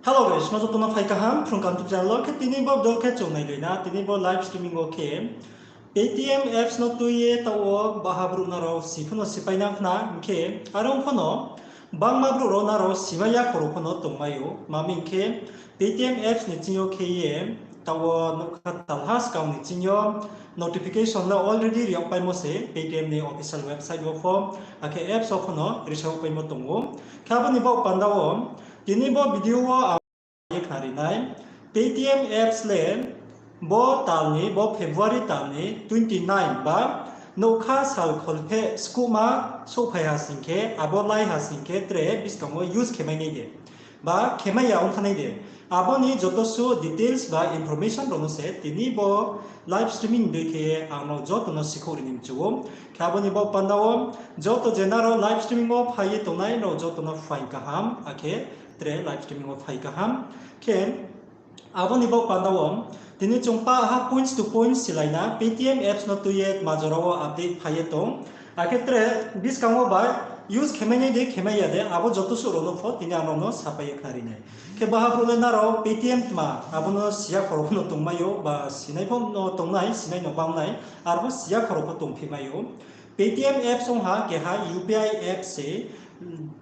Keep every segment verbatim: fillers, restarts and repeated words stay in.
Hello guys, ma joto no phai kaham, Phrung Kaham YouTube channel wo khe tini bo video khe chung nailai na, tini bo live streaming wo khe Paytm apps no tui ye taoh wo baha brouh nrao si pho no sipai nang khna, hing khe are ong pho no bangma brouh rao nrao simai ya khoro pho no tongmai ou, ma hing khe Paytm apps ni ching yo khe ye taoh wo nougkha talha skang ni ching yo notification le already ri yag paimo se Paytm ni official website wo pho, akhe apps wo pho no risa yag paimo tong ou. Khe abo ni baoh panda wo tini bo video wo ang ye khnari nai, Paytm apps le bo tal ni, bo February tal ni twenty nine ba nougkha sal kholpheh skuhma souhphai ha sing khe, abo lai ha sing khe tre buskang wo use khe mai nai de, ba khe mai ya ong thanng nai de. Abo ni joto suh details ba information rao no se tini bo live streaming dei khe ye ang nrao joto no sikhouh ri ni mchu ou. Khe abo ni baoh panda wo joto je nrao live streaming wo phai ye tongnai nrao joto no phaing kaham, akhe tre live streaming wo phai kaham. Khe abo ni baoh panda wo tini chung paha points to points silai na, Paytm apps no tui ye tma jora wo update phai ye tong, akhe tre buskang wo ba use khe mai nai de, khe mai ya de, abo joto suh rao no pho tini ang nrao no sapai ye khnari nai. Khe baha brouh le nrao Paytm tma abo no si ya khoro pho no tongmai ou, ba sinai pho no tongnai, sinai no banng nai, arpho si ya khoro pho tongphi mai ou. Paytm apps ong ha keha U P I apps se,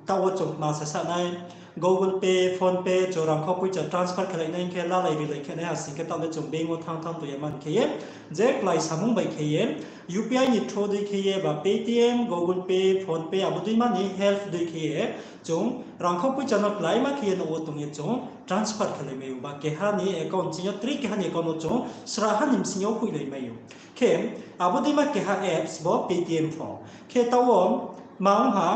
taoh wo chung tma sa sa nai, Google Pay, PhonePe, chung rangkho poicha transfer khelai nai khe lalai rilai khe nai ha sing khe taoh le chung bank wo thanng thanng tong ya mani khe ye, je klái samung bai khe ye, U P I ni through dei khe ye ba Paytm, Google Pay, PhonePe abo dei mani help dei khe ye, chung rangkho poicha no kláima khe ye nouh wo tong ye chung transfer khelai mai ou, ba keha ni account ching yo tre keha ni account wo chung sraha ni bsing yo hoihlai mai ou. Khe abo dei ma keha apps bo Paytm pho. Khe taoh wo ma ong ha,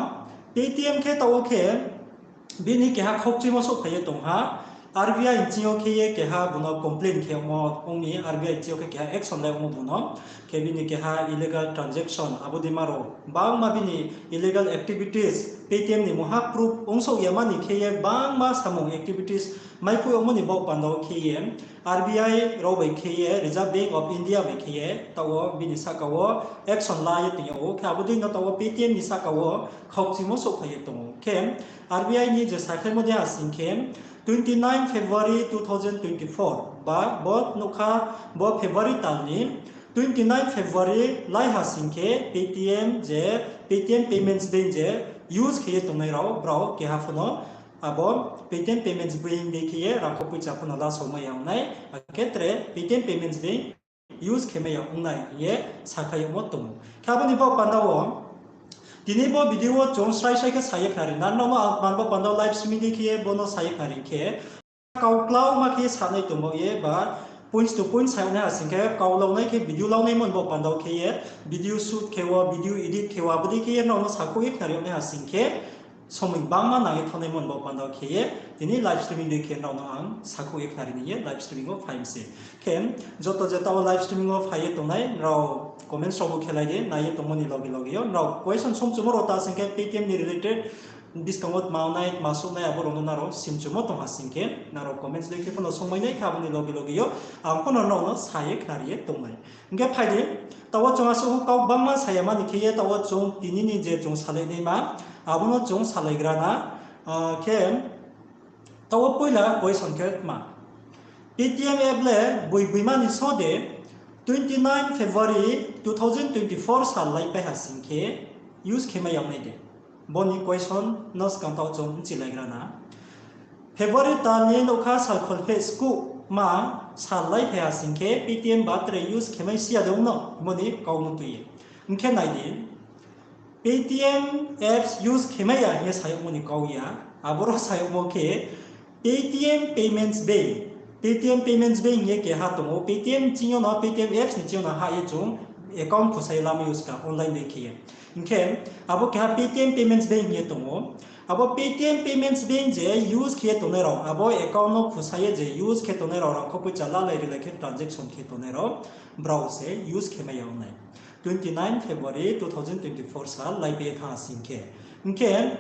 Paytm khe taoh wo khe bini keha khaukchuimo souhphai ye tong ha. R B I ni ching yo khe ye keha bung no complain khe yagmo ong mi, R B I ni ching yo khe keha action lai yagmo bung no. Khe bini keha illegal transaction abo dei ma rao, bangma bini illegal activities, Paytm ni mungha proof ongsouh ya mani khe ye bangma samung activities maiphuh yagmo ni baoh panda wo khe ye, R B I rao bai khe ye, Reserve Bank of India bai khe ye taoh wo bini sahka wo action la ye tong yag ou. Khe abo dei no taoh wo Paytm ni sahka wo khaukchuimo souhphai ye tong ou. Khe R B I ni je sakhlaimo dei ha sing khe, twenty nine February two thousand twenty four ba bo nougkha, bo February tal ni twenty nine February lai ha sing khe Paytm je Paytm Payments Bank je use khe ye tongnai rao, brao keha pho no abo Paytm Payments Bank dei khe ye rangkho poicha pho no lasao mai ya ong nai, akhe tre Paytm Payments Bank use khe mai ya ong nai hing ye sakhlai yagmo tong ou. Khe abo ni baoh panda wo tini bo video wo chung srai srai khe sa ye khnari na, nrao no ang tma ni baoh panda wo live streaming dei khe ye bo no sa ye khnari khe, kau klauma khe sanai tongmo ye ba points to points sa yag nai ha sing khe, kau launai khe video launaimo ni baoh panda wo khe ye, video shoot khe wo, video edit khe wo, abo dei khe ye nrao no sakhouh ye khnari yag nai ha sing khe, somoi bangma nang ye thanngnaimo ni baoh panda wo khe ye, tini live streaming dei khe nrao no ang sakhouh ye khnari ni ye live streaming wo phai mi se. Khe joto je taoh wo live streaming wo phai ye tongnai, nrao comments rao bo khelai di, nai ye tongmo ni loge loge yo nrao question songchumo rao ta sing khe Paytm ni related, buskang wo tma nai, tma souh nai, abo rao no nrao simchumo tong ha sing khe, nrao comments dei khe pho no songmai nai khe abo ni loge loge yo ang pho no nrao no sa ye khnari ye tongnai. Hing khe phai di, taoh wo chung asuh kau bangma sa ya mani khe ye, taoh wo chung tini ni je chung salai naima, abo no chung salaigra na, khe taoh wo poila question khe tma, Paytm app le boi boima ni so de twenty nine February two thousand twenty four sal laipai ha sing khe use khe mai yag nai de? Bo ni question no skang taoh chung bchilaigra na. February tal ni nougkha sal kholpheh skuhma sal laiphai ha sing khe Paytm ba tre use khe mai si ya de ong no, bo ni kau no tui ye. Hing khe nai di, Paytm apps use khe mai ya hing ye sa yagmo ni kau ya, aboro sa yagmo khe Paytm Payments Bank. Paytm Payments Bank hing ye keha tong ou, Paytm ching yo no, Paytm apps ni ching yo no hah ye chung account khusa ye lamai ou skang online dei khe ye. Hing khe abo keha Paytm Payments Bank hing ye tong ou. Abo Paytm Payments Bank je use khe ye tongnai rao, abo account no khusa ye je use khe tongnai rao, rangkho poicha lalai rilai khe transaction khe tongnai rao, brao se use khe mai ya ong nai. Twenty nine February two thousand twenty four sal laipai ye thanng ha sing khe. Hing khe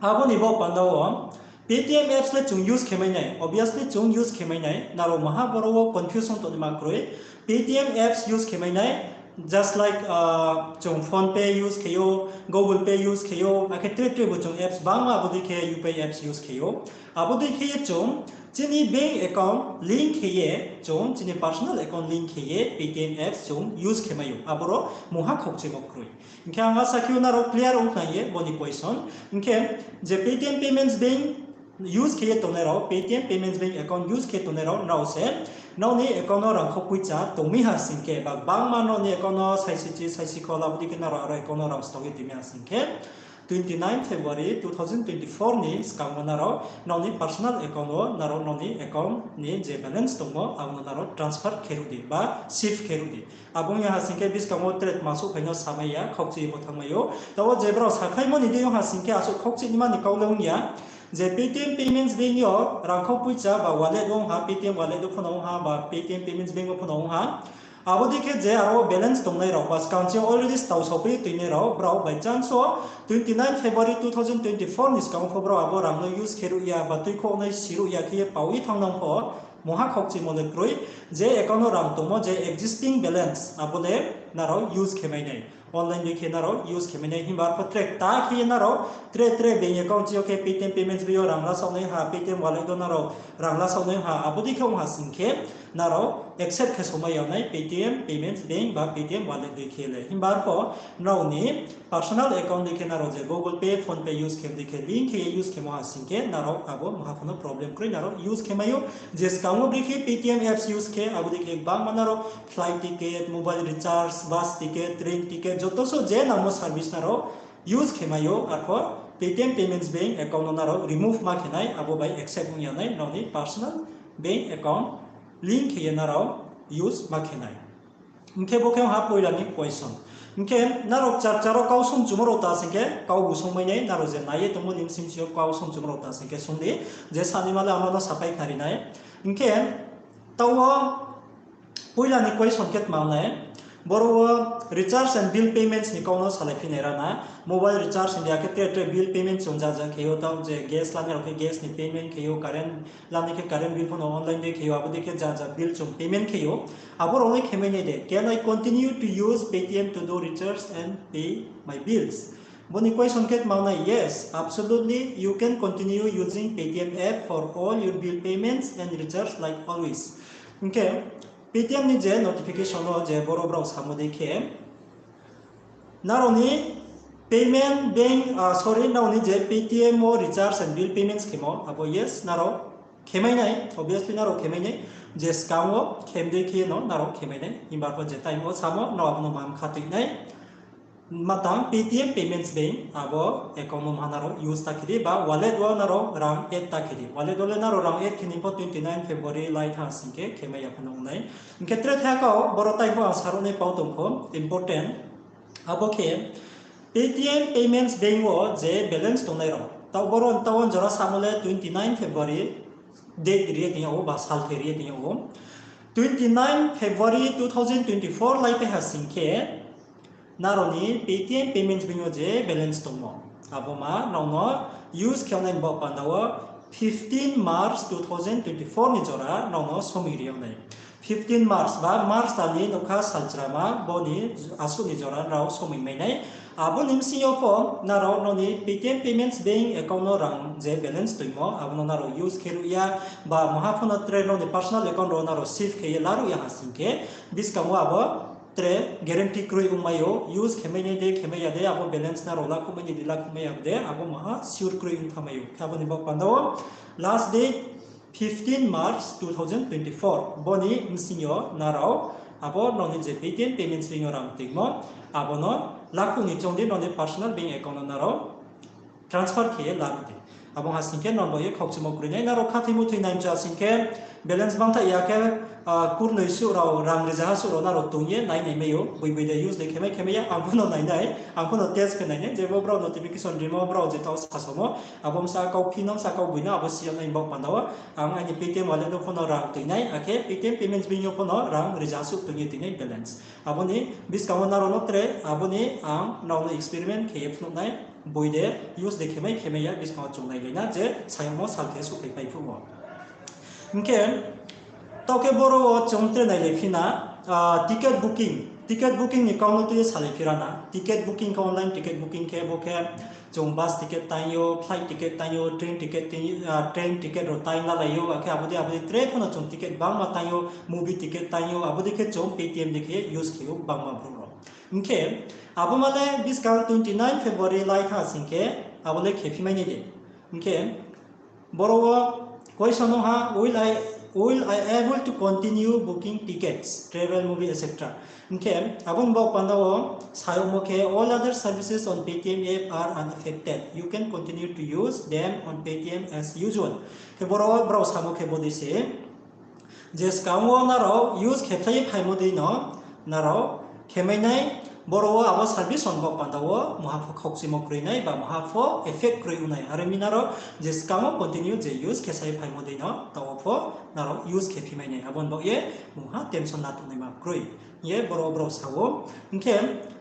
abo ni baoh panda wo Paytm apps le chung use khe mai nai, obviously chung use khe mai nai, nrao maha boro wo confusion tongnaima kroi. Paytm apps use khe mai nai, Just like chung PhonePe use khe ou, Google Pay use khe ou, akhe tre tre bo chung apps bangma abo dei khe U P I apps use khe ou. Abo dei khe ye chung chini bank account link khe ye, chung chini personal account link khe ye Paytm apps chung use khe mai ou. Aboro mungha khokchimo kroi. Hing khe ang asa khe ou nrao clear ong khna ye bo ni question. Hing khe je Paytm Payments Bank use khe ye tongnai rao, Paytm Payments Bank account use khe tongnai rao, nrao se nrao ni account no rangkhou poicha tong mi ha sing khe, ba gbangma nrao ni account no saisi chi, saisi kho, abo dei khe nrao aro account no rang stao ye tong mi ha sing khe, twenty nine February two thousand twenty four ni skang wo nrao nrao ni personal account wo nrao nrao ni account ni je balance tongmo, abo no nrao transfer khe ruh di ba shift khe ruh di. Abo ong ya ha sing khe buskang wo tre tma souhphai no samai ya, khokchi bo thanngmai ou. Taoh wo je brao sakhlaimo ni deing yo ha sing khe asuh khokchi nima ni kau le ong ya. Je Paytm Payments Bank yo rangkhou poicha ba wallet wo ong ha, Paytm wallet wo pho no ong ha, ba Paytm Payments Bank wo pho no ong ha. Abo dei khe je aro balance tongnai rao, ba skang ching already stao saopai ye tongnai rao, brao by chance wo twenty nine February two thousand twenty four ni skang pho brao abo rang no use khe ruh ya, ba tuikhouh nai si ruh ya khe ye pao ye thanngna pho, mungha khokchimo le kroi, je account no rang tongmo, je existing balance, abo le nrao use khe mai nai. Online dei khe nrao use khe mai nai, himba arpho tre kta khe ye nrao tre tre bank account ching yo khe Paytm Payments Bank yo rang lasaoh nai ha, Paytm wallet wo nrao rang lasaoh nai ha, abo dei khe ong ha sing khe nrao accept khe somai ya nai Paytm Payments Bank ba Paytm wallet dei khe le. Himba arpho nrao ni personal account dei khe nrao je Google Pay, PhonePe use khe dei khe link khe ye use khemo ha sing khe nrao abo mungha pho no problem kroi, nrao use khe mai ou. Je skang wo dei khe Paytm apps use khe, abo dei khe gbangma nrao flight ticket, mobile recharge, bus ticket, train ticket, joto suh je nangmo service nrao use khe mai ou, arpho Paytm Payments Bank account no nrao remove ma khe nai, abo bai accept ong ya nai, nrao ni personal bank account link khe ye nrao use ma khe nai. Hing khe bo khe ong ha poila ni question. Hing khe nrao kchar kchar wo kau songchumo rao ta sing khe kau bu songmai nai, nrao je nai ye tongmo ni bsing yo kau songchumo rao ta sing khe song di, je sanaima le ang no sapai khnari nai. Hing khe taoh wo poila ni question khe tma ong nai, boro wo recharge and bill payments ni kau no salai phi nai ra na. Mobile recharge hing di, akhe tre tre bill payment chung ja ja khe ou, taoh je gas lanai rao khe gas ni payment khe ou, current lanai khe current bill pho no online dei khe ou, abo dei khe ja ja bill chung payment khe ou. Abo rao le khe mai nai de? Can I continue to use Paytm to do recharge and pay my bills? Bo ni question khe tma ong nai, yes, absolutely, you can continue using Paytm app for all your bill payments and recharge like always. Hing khe Paytm ni je notification wo je boro brao samo dei khe, nrao ni payment bank, sorry, nrao ni je Paytm wo recharge and bill payments khemo, abo yes, nrao khe mai nai, obviously nrao khe mai nai, je skang wo khe dei khe no nrao khe mai nai, himba arpho je time wo samo nrao abo no maham kha tui nai. Ma tang Paytm Payments Bank, abo account no ma nrao use ta khe di, ba wallet wo nrao rang add ta khe di. Wallet wo le nrao rang add khe ni pho twenty nine February lai thanng sing khe khe mai ya pho no ong nai. Hing khe tre thai kau, boro time pho ang saruh nai pau tong pho, important. Abo khe Paytm Payments Bank wo je balance tongnai rao, taoh boro taoh wo jora samo le twenty nine February date ri ye tong yag ou, ba salthe ri ye tong yag ou. Twenty nine February two thousand twenty four lai pai ha sing khe, nrao ni Paytm Payments Bank yo je balance tongmo, abo ma nrao no use khe nai ni baoh panda wo fifteen March two thousand twenty four ni jora nrao no somoi ri yag nai. Fifteen March ba March tal ni nougkha salchrama, bo ni asuh ni jora nrao somoi mai nai. Abo ni bsing yo pho nrao nrao ni Paytm Payments Bank account no rang je balance toimo, abo no nrao use khe ruh ya, ba maha pho no tre nrao ni personal account rao nrao shift khe ye la ruh ya ha sing khe, buskang wo abo tre guarantee kroi ongmai ou, use khe mai nai de, khe mai ya de, abo balance nrao lakhouh mai nai de, lakhouh mai ya de, abo maha sure kroi ong thanngmai ou. Khe abo ni baoh panda wo last date fifteen March two thousand twenty four, bo ni bsing yo nrao abo nrao ni je Paytm Payments Bank yo rang toimo, abo no lakhouh ni choung di nrao ni personal bank account no nrao transfer khe ye la di. Abo ha sing khe nrao bo ye khokchimo kroi nai, nrao khathoimo thoi nai mchu ha sing khe balance bangthaih ya khe, kurnoi suh rao, rang rizaha suh rao nrao tong ye nai nai mai ou, boi boi de use de khe mai khe mai ya, ang pho no nai nai, ang pho no test khe nai nai, je bo brao notification rimo brao je taoh sasaomo, abo bsa kau phi no, bsa kau boi no, abo si yag nai ni baoh panda wo, ang aini Paytm wallet no pho no rang toi nai, akhe Paytm Payments Bank yo pho no rang rizaha suh tong ye toi nai balance. Abo ni buskang wo nrao no tre, abo ni ang nrao no experiment khe ye phnuh nai, boi de use de khe mai khe mai ya, buskang wo chung nailai na je sayouhmo salthe souhphai pai phuh wo. Hing khe, taoh khe boro wo chung tre nailai phi na, Ticket booking, ticket booking ni kau no tui ye salai phi ra na. Ticket booking khe online ticket booking khe bo khe chung bus ticket taing ou, flight ticket taing ou, train ticket, train ticket rao taing lalai ou, akhe abo dei abo dei tre pho no chung ticket bangma taing ou, movie ticket taing ou, abo dei khe chung Paytm dei khe use khe ou bangma brouh rao. Hing khe abo ma le buskang twenty nine February lai thanng sing khe abo le khe phi mai nai de. Hing khe boro wo question no ha, will I, will I able to continue booking tickets, travel, movie, et cetera. Hing khe abo ni baoh panda wo sa yagmo khe, all other services on Paytm app are unaffected. You can continue to use them on Paytm as usual. Khe boro wo brao samo khe bo dei se, je skang wo nrao use khe phlai ye phaimo dei no nrao khe mai nai, boro wo abo service on baoh panda wo mungha pho khaukchimo kroi nai ba mungha pho effect kroi ong nai. Are mi nrao je skang wo continue je use khe sa ye phaimo dei no taoh wo pho nrao use khe phi mai nai. Abo ni baoh ye mungha tension la tongnaima kroi hing ye boro wo brao sa ou. Hing khe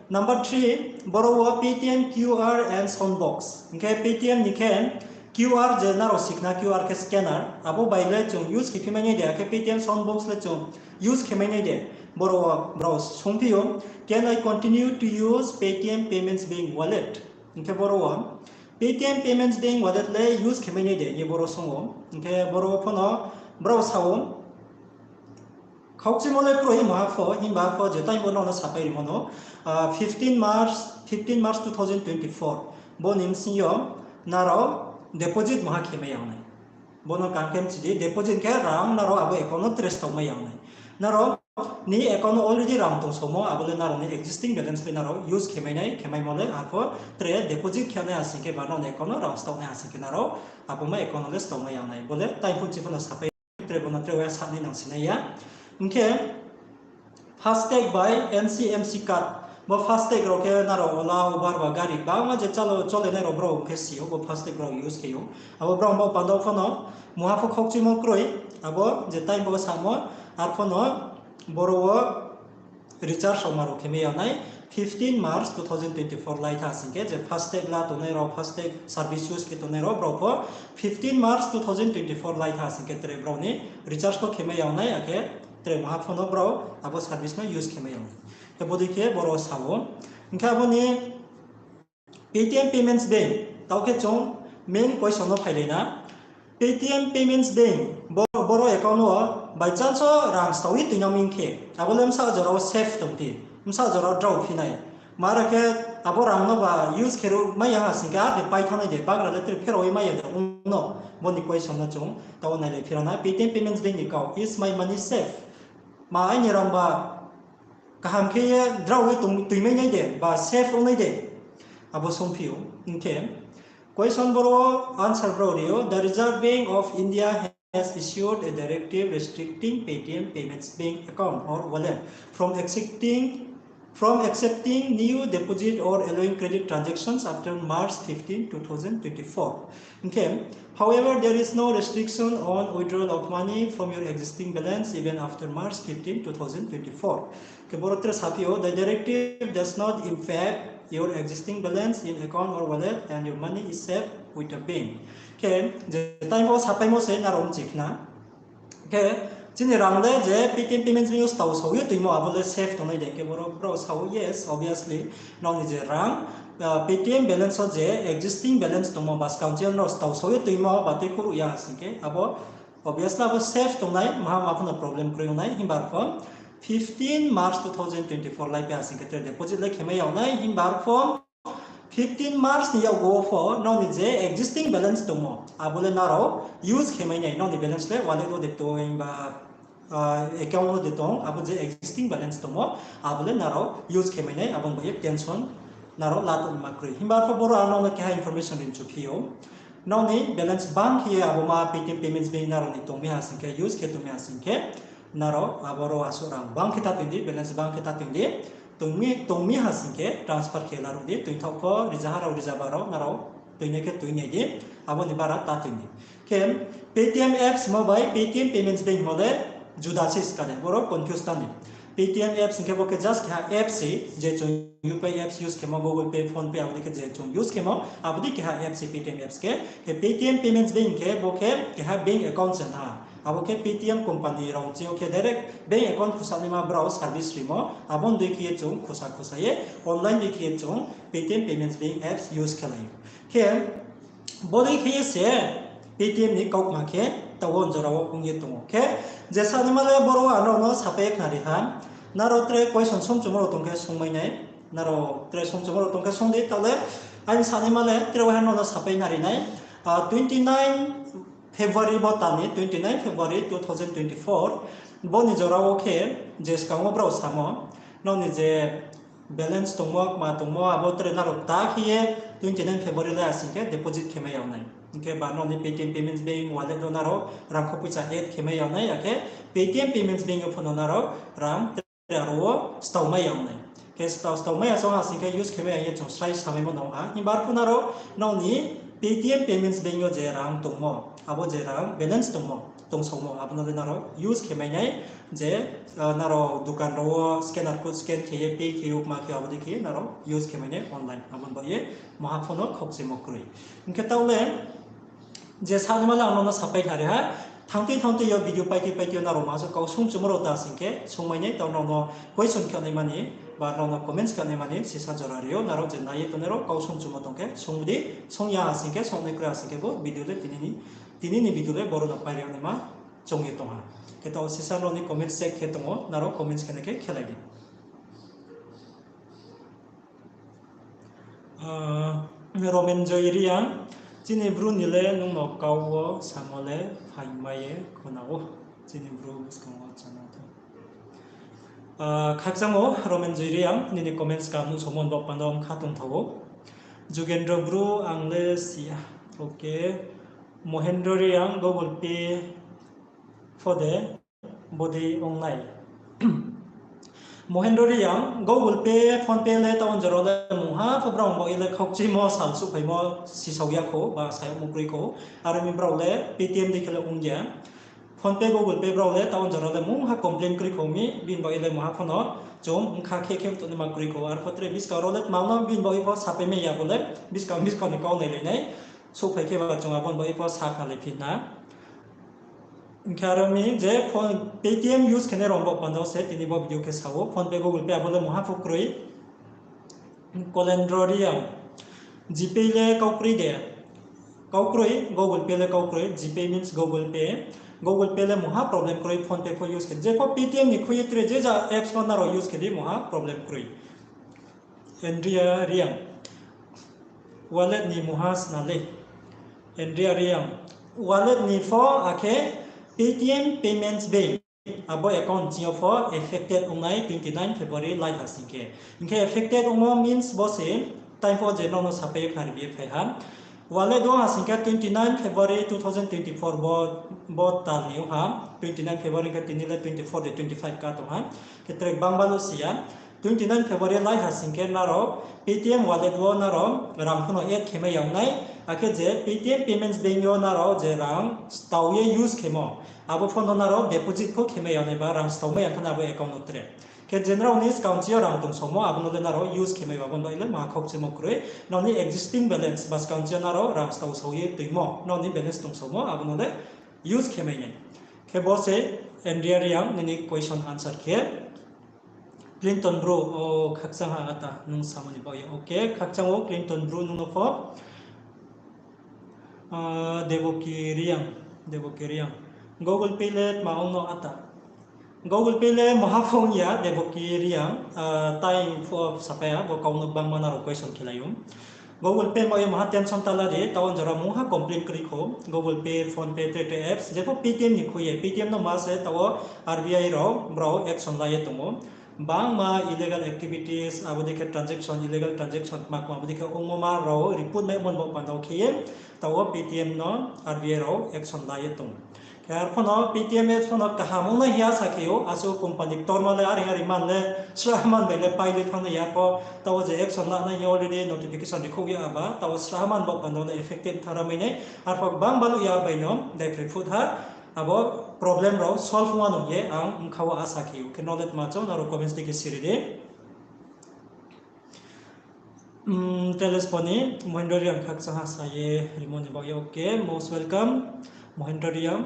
number three, boro wo Paytm QR and sound box. Hing khe Paytm ni khe QR je nrao sikhna QR khe scanner, abo bai le chung use khe phi mai nai de, akhe Paytm sound box le chung use khe mai nai de. Boro wo brao sungphi ou, can I continue to use Paytm Payments Bank wallet? Hing khe boro wo Paytm Payments Bank wallet le use khe mai nai de hing ye boro sung ou. Hing khe boro wo pho no brao sa ou, khaukchimo le kroi mungha pho, himba pho je time bo nrao no sapai rimo no, fifteen March, fifteen March two thousand twenty four, bo ni bsing yo nrao deposit mungha khe mai ya nai. Bo no kaham khe mchi di, deposit khe rang nrao abo account no tre stao mai ya nai. Nrao ni account no already rang tong somo, abo le nrao ni existing balance le nrao use khe mai nai, khe maimo le arpho tre deposit khe nai ha sing khe ba nrao ni account no rang stao nai ha sing khe nrao abo ma account no le stao mai ya nai. Bo le time phuh chi pho no sapai tre bo no tre wa sa nai nang si nai ya. Hing khe FASTag bai NCMC card, bo FASTag rao khe nrao Ola, Uber ba gari bangma je chole nai rao brao khe si ou, bo FASTag rao use khe ou. Abo brao baoh panda wo pho no mungha pho khaukchimo kroi, abo je time bo samo, arpho no boro wo recharge rao ma rao khe mai ya nai, fifteen March two thousand twenty four lai tha sing khe je FASTag la tongnai rao, FASTag service use khe tongnai rao brao pho fifteen March two thousand twenty four lai tha sing khe tre brao ni recharge pho khe mai ya nai, akhe tre mungha pho no brao abo service no use khe mai ya nai. Khe bo dei khe boro sa ou. Hing khe abo ni Paytm Payments Bank, taoh khe chung main question no phailai na. Paytm Payments Bank, bo, boro account wo by chance wo rang stao ye tuinang mi khe, abo le bsa jora wo safe tong di, bsa jora wo draw phi nai. Mara khe abo rang no ba use khe ruh mai ya ha sing khe, a de pai thanng nai de, bagra le tre pherao ye mai ya de, ong no, bo ni question no chung taoh nailai phi ra na. Paytm Payments Bank ni kau, is my money safe? Ma aini rang ba kaham khe ye draw ye tong, tuimai nai de, ba safe ong nai de? Abo sungphi ou. Hing khe question boro answer brao ri ou, the Reserve Bank of India has issued a directive restricting Paytm Payments Bank account or wallet from accepting, from accepting new deposit or allowing credit transactions after March fifteen, two thousand twenty-four. Hing khe, however, there is no restriction on withdrawal of money from your existing balance even after March fifteen, two thousand twenty-four. Khe boro tre saphi ou, the directive does not impact your existing balance in account or wallet and your money is safe with the bank. Khe, je time bo sapaimo se nrao mchi khna. Khe, chini rang le je Paytm Payments Bank yo stao sao ye tuimo, abo le safe tongnai de? Khe boro brao sao, yes, obviously. Nrao ni je rang, Paytm balance wo je existing balance tongmo, ba skang chini nrao stao sao ye tuimo, ba tui khuruh ya ha sing khe, abo obviously abo safe tongnai, maha ma pho no problem kroi ong nai, himba arpho fifteen March two thousand twenty-four lai pai ha sing khe tre deposit le khe mai ya nai, himba arpho fifteen March ni yakgu wo pho nrao ni je existing balance tongmo, abo le nrao use khe mai nai, nrao ni balance le wallet wo de tong ba account wo de tong, abo je existing balance tongmo, abo le nrao use khe mai nai, abo ni baoh ye tension nrao la tongma kroi. Himba arpho boro ang nrao no keha information ri mchu phi ou. Nrao ni balance bang khe ye abo ma Paytm Payments Bank nrao ni tong mi ha sing khe, use khe tong mi ha sing khe, nrao aboro asuh rang bang khe ta toing di, balance bang khe ta toing di, tong mi, tong mi ha sing khe transfer khe laruh di, toingthaoh pho rizaha rao rizaba rao nrao toingnai khe toingnai di, abo ni bara ta toing di. Khe Paytm apps mo bai Paytm Payments Bank mo le juda se ska de, boro confuse ta ni. Paytm apps hing khe bo khe just keha apps se, je chung U P I apps use khemo, Google Pay, PhonePe, abo dei khe je chung use khemo, abo dei keha apps se Paytm apps khe. Khe Paytm Payments Bank hing khe bo khe keha bank account se na. Abo khe Paytm company rao ching yo khe direct bank account khusa naima brao service rimo, abo ni dei khe ye chung khusa khusa ye online dei khe ye chung Paytm Payments Bank apps use khe lai ou. Khe bodei khe ye se Paytm ni kaukma khe taoh wo jora wo ong ye tong ou. Khe je sanaima le boro wo ang nrao no sapai khnari ha, nrao tre question songchumo rao tong khe songmai nai, nrao tre songchumo rao tong khe song di, taoh le aini sanaima le tre waiha nrao no sapai khnari nai. Twenty nine February bo tal ni, twenty nine February two thousand twenty four, bo ni jora wo khe je skang wo brao samo, nrao ni je balance tongmo, kma tongmo, abo tre nrao ta khe ye twenty nine February lai asing khe deposit khe mai yag nai. Hing khe ba nrao ni Paytm Payments Bank wallet wo nrao rang kho poicha add khe mai yag nai, akhe Paytm Payments Bank yo pho no nrao rang tre aro wo stao mai yag nai. Khe stao, stao mai ya song asing khe use khe mai ya ye chung srai samaimo no ha. Himba arphuh nrao nrao ni Paytm Payments Bank yo je rang tongmo, abo je rang balance tongmo, tongsaomo, abo no le nrao use khe mai nai. Je nrao dukan rao wo scanner code scan khe ye pay khe ou, kma khe ou, abo dei khe nrao use khe mai nai online. Abo ni baoh ye maha pho no khaukchimo kroi. Hing khe taoh le je sanaima le ang nrao no sapai khnari ha. Thanngtui thanngtui yo video paitui paitui yo nrao maha se kau songchumo rao ta sing khe songmai nai, taoh nrao no question khe naima ni ba nrao no comments khe naima ni sisa jora ri ou. Nrao je nai ye tongnai rao kau songchumo tong khe song di, song ya asing khe, songnai kroi asing khe bo video le tini ni, tini ni video le boro no pai ri naima choung ye tong ha. Khe taoh sisa nrao ni comments check khe tong ou, nrao comments khe nai khe khelai di. Romenjoy Reang, chini Bru ni le nung no kau wo samo le phaingmai ye khna ou, chini Bru buskang wo chana tho. Khakchang ou Romenjoy Reang, nini comments ka nuhsomo ni baoh panda wo kha tongtha ou. Jugendro Bru, ang le si ya. Okay. Mohendro Reang, Google Pay pho de bodei ong nai. Mohendro Reang, Google Pay, PhonePe le taoh jora le mungha pho brao baoh ye le khaukchimo sal suhphaimo sisao ya kho, ba sayagmo kroi kho. Aro mi brao le Paytm dei khe le ong ya. PhonePe, Google Pay brao le taoh jora le mungha complain kroi kho mi, bini baoh ye le mungha pho no chung bkha khe khe tongnaima kroi kho. Arpho tre buskang rao le tma no bini baoh ye pho sapai mai ya bo le, buskang buskang ni kau nailai nai. Souhphai khe ba chung abo ni baoh ye pho sakhnalai phi na. Hing khe aro mi je Paytm use khenai rao baoh panda wo se tini bo video khe sa ou, PhonePe, Google Pay abo le mungha pho kroi. Kolendro Reang, GPay le kau kroi de? Kau kroi, Google Pay le kau kroi, GPay means Google Pay. Google Pay le mungha problem kroi, PhonePe pho use khe. Je pho Paytm ni khui ye tre je ja apps pho nrao use khe di, mungha problem kroi. Andrea Reang, wallet ni mungha sna le. Andrea Reang, wallet ni pho akhe Paytm Payments Bank, abo account ching yo pho affected ongnai twenty nine February lai ha sing khe. Hing khe affected ongmo means bo se time pho je nrao no sapai ye khnari bi ye phai ha. Wallet wo ha sing khe twenty nine February two thousand twenty four bo, bo tal ni ong ha, twenty nine February khe tini le twenty four de twenty five ka tong ha. Khe tre gbang baluh si ya. Twenty nine February lai ha sing khe nrao Paytm wallet wo nrao rang pho no add khe mai yag nai, akhe je Paytm Payments Bank yo nrao je rang stao ye use khemo, abo pho no nrao deposit pho khe mai yag nai ba rang stao mai ya khe abo account no tre. Khe je nrao ni skang ching yo rang tongsaomo abo no le nrao use khe mai ba, abo no le ma khaukchimo kroi, nrao ni existing balance ba skang ching yo nrao rang stao sao ye toimo, nrao ni balance tongsaomo abo no le use khe mai nai. Khe bo se Andrea Reang nini question answer khe. Clinton Bru, o khakchang ha ata nung samo ni baoh ye. Okay, khakchang ou Clinton Bru nung no pho. Deboki Reang, Deboki Reang, Google Pay le tma ong no ata? Google Pay le maha pho ong ya Deboki Reang, tai pho sapai ya, bo kau no gbangma nrao question khelai ou. Google Pay baoh ye maha tension ta la di, taoh jora mungha complain kroi kho, Google Pay, PhonePe, tre tre apps, jepho Paytm ni khui ye, Paytm no ma se taoh RBI rao brao action la ye tong ou. Bangma illegal activities, abo dei khe transaction, illegal transaction tma kma abo dei khe ongmo ma rao report maimo ni baoh panda wo khe ye, taoh Paytm no RBI rao action la ye tong ou. Khe arpho no Paytm apps pho no kaham ong nai hing ye asa khe ou, asuh company ktorma le are are man le sraha man bai le pai le thanng nai ya pho, taoh je action la nai hing ye already notification rikhouh ya aba, taoh sraha man baoh panda wo le affected thanng ra mai nai, arpho gbang baluh ya bai no daiphroi phut ha, abo problem rao solve ong wa no hing ye ang bkha wo asa khe ou. Khe nrao le tma chong, nrao comments dei khe siri di. Telespo ni Mohendro Reang khakchang ha sa ye rimo ni baoh ye, okay, most welcome, Mohendro Reang.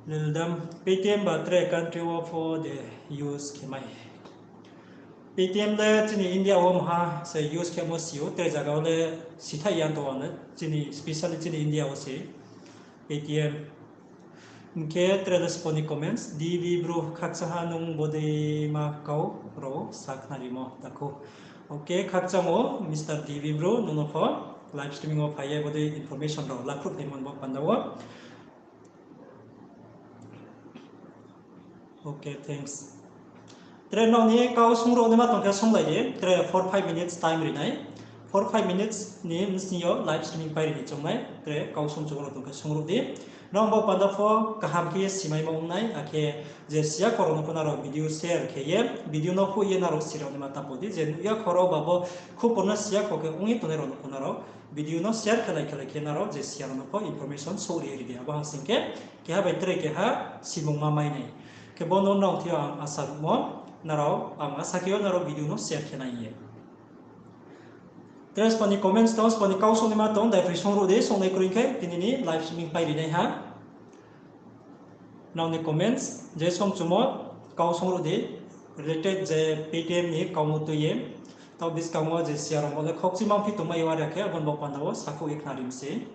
Lildam, Paytm ba tre country wo pho de use khe mai? Paytm le chini India wo mha se use khemo si ou, tre zaga wo le sithaih ya tong ou, specially chini India wo se Paytm. Hing khe tre le spo ni comments, D V Bru khakchang ha nung bodeima kau rao sakhnarimo takhu. Okay, khakchang ou Mister D V Bru, nung no pho live streaming wo phai ye bodei information rao lakhruh phaimo ni bo panda wo. Okay, thanks. Tre nrao ni kau sungruh naima tong khe sunglai di, tre four five minutes time ri nai. Four five minutes ni bsing yo live streaming pai ri ni choung nai, tre kau sungchung rao tong khe sungruh di. Nrao bo panda pho kaham khe ye simaimo ong nai, akhe je siyakho rao no pho nrao video share khe ye, video no huh ye nrao si rao naima ta pho di, je nuh ya kho rao ba bo khupor no siyakho khe ong ye tongnai rao no pho nrao video no share khelai khelai khe nrao je siya rao no pho information souhri ri di. Abo ha sing khe keha bai tre keha simungma mai nai. Khe bo no nrao thing yo ang asa ruhmo, nrao ang asa khe yo nrao video no share khe nai ye. Tre spo ni comments tong, spo ni kau sungnaima tong, daiphoi sungruh di, sungnai kroi khe tini ni live streaming pai ri nai ha. Nrao ni comments je sungchumo kau sungruh di, related je Paytm ni kau no tui ye. Taoh buskang wo je siya rao bo le khokchima phi tongmai yo, are khe abo ni bo panda wo sakhouh ye khnari mi se.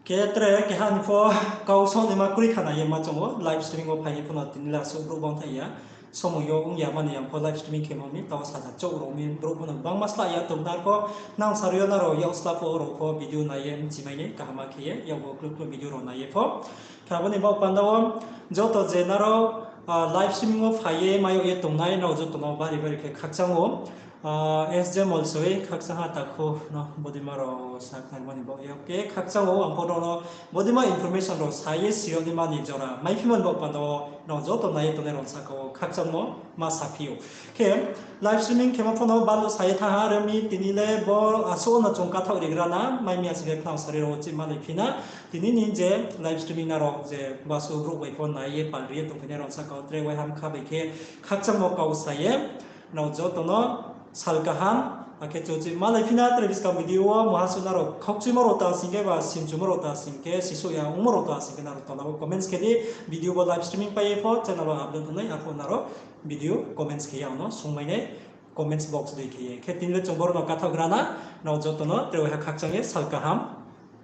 Khe tre keha ni pho kau sungnaima kroi khna ye ma choung ou, live streaming wo phai ye pho no tini le asuh brouh bangthaih ya. Somoi yo ong ya mani ang pho live streaming khemo mi, taoh saja chouh rao mi, brouh pho no gbangma slah ya tong, nrao pho nang sarui yo nrao yak sla pho rao pho video nai ye bchimai ni kaham khe ye, yak bo klu klu video rao nai ye pho. Khe abo ni bo panda wo joto je nrao live streaming wo phai ye mai yag ye tongnai, nrao joto no bari bari khe khakchang ou. S J Molsoi, khakchang ha takhu no bodeima rao sakhnarimo ni baoh ye. Okay, khakchang ou, ang pho nrao no bodeima information rao sa ye si yag naima ni jora maiphi mo ni bo panda wo nrao joto nai ye tongnai rao sahka wo khakchangmo ma saphi ou. Khe live streaming khemo pho no baluh sa ye thanng ha, are mi tini le bo asuh no chung kathaoh rigra na, mai mi ya sing khe khnang sari rao wo chih malaiphi na. Tini ni je live streaming nrao je basu brouh bai pho nai ye pal ri ye tongphinai rao sahka wo tre waiham kha bai khe khakchangmo kau sa ye nrao joto no sal kaham, akhe chung chih malaiphi na. Tre buskang video wo muha suh nrao khokchuimo rao ta sing khe ba simchumo rao ta sing khe, sisouh ya ongmo rao ta sing khe nrao tola wo comments khe di, video bo live streaming pai ye pho channel wo upload ong nai, arphuh nrao video comments khe ye ang no sungmai nai, comments box dei khe ye. Khe tini le chung boro no kathaohgra na, nrao joto no tre waiha khakchang ye sal kaham,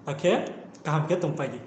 akhe kaham khe tongpai di.